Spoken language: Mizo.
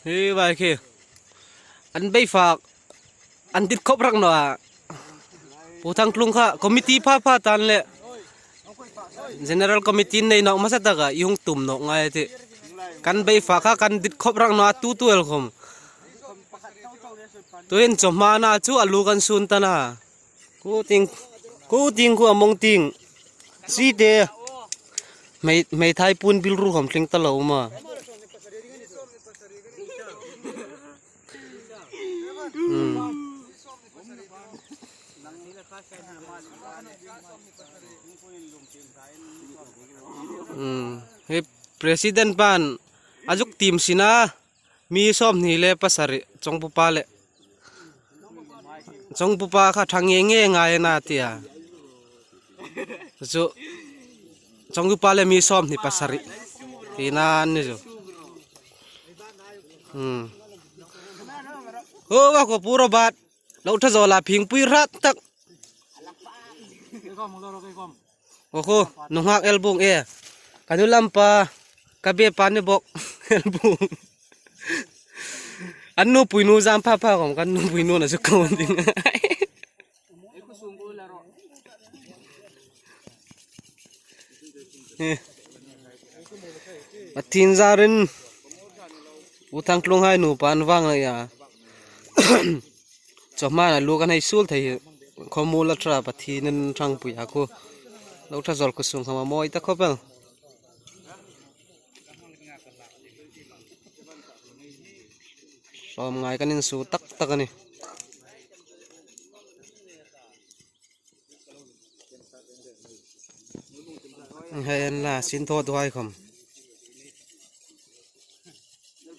Hi vai khi an bei fak an dit khop rak no a pu thang tlung kha committee pha pha tan le general committee nei nok masa taka i hung tum nok ngai ti kan bei fa kha kan dit khop rak no a tu tu el khom tuin chawhma na chu alu kan sun ta na ku ting ku ting khu among ting si te mei hmeithai pun bil ru khom thleng ta lo ma. Hei president pan a zuk tim sin a mi 27 chawngpupa leh chawngpupa kha tha nge nge ngai a na tia chu chawngpupa leh mi 27 tihna an ni chu. Aw a kaw pura bat lo tha zawh lah phingpui rat tak aw khaw nu nghak elbung e ka nu lampa ka be pa ni bawk elbung an nu pui nu zam pha pha kom kan nu pui nu na chu ko ding Pathin zarin u thangtlung hai nupa an vang la ya chawhma a lu kan hei sul thei khawmul a tha pathin an thangpui a khu lo tha zawr kusung khama mawi ta khawp ang. Hlawm ngai kan insu tak tak a ni. Hei an la sin thaw duai khawm.